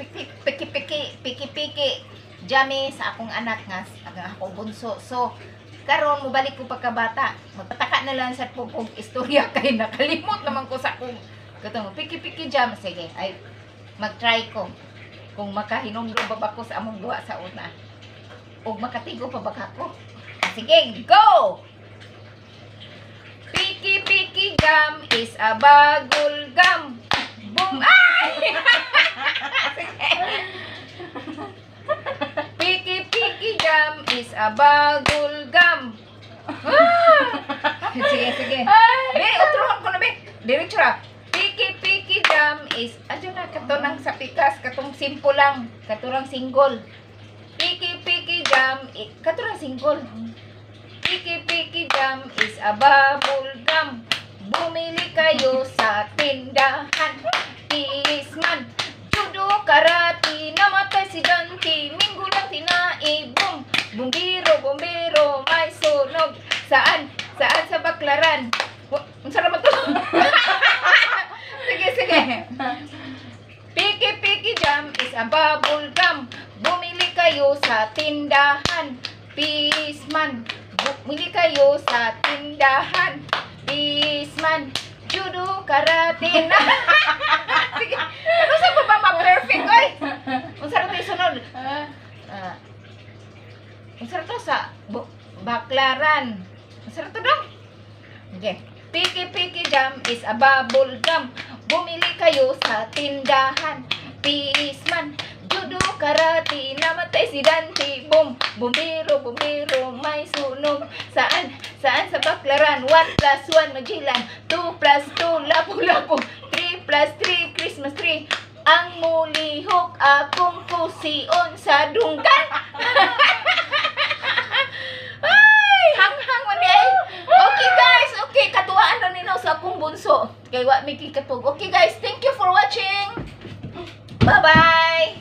Piki piki piki piki piki jami sa akong anak nga ang akong bunso. So karon mobalik ko pagkabata. Magpataka na lang sa kog istorya kay nakalimot naman ko sa akong katong piki piki jam. Sige, ay, mag-try ko kung makahinumdum pa ba ko sa among duwa sa una. Ug makatigo pa ba ko? Sige, go! Piki piki gum is a bubble gum. Boom! Ay! Sige. Piki piki jam is a bubble gum. Ah! Sige, sige. Be, utrohon ko na, be. Diretso ra. Piki piki jam is adyo na, kato nang sa pikas, katong simple lang, katurang single. Piki piki jam, katurang single. Piki piki jam is a bubble gum. Bumili kayo sa tindahan. Tiisman. Judo, karate, namatay si Dante. Minggo lang tinai, boom. Bumbiro, bumbiro, may sunog. Saan? Saan sa Baklaran? Unsa naman to? Sige, sige. Piki piki jam is a bubble gum. Bumili kayo sa tindahan. Peaceman. Bumili kayo sa tindahan. Peaceman. Judo, karate na. Sige. Ano sa pa ba ma-perfect, oy? Unsa ra to sunod? Ah. Unsa ra to sa Baklaran? Unsa ra to dong? Okay. Piki piki jam is a bubble gum. Bumili kayo sa tindahan. Peaceman. Judo, karate, namatay si Dante. Boom, bumbiro, bumbiro, may sunog. Saan? Saan sa Baklaran? 1 plus 1, Magellan. 2 plus 2, lapu-lapu. 3 plus 3, Christmas tree. Ang mulihok akong kusion sa dunggan. Ay, hanghang man di ay. Okay guys, okay, katuwaan na nino sa akong bunso. Kay wa mi kikatug. Okay guys, thank you for watching. Bye-bye.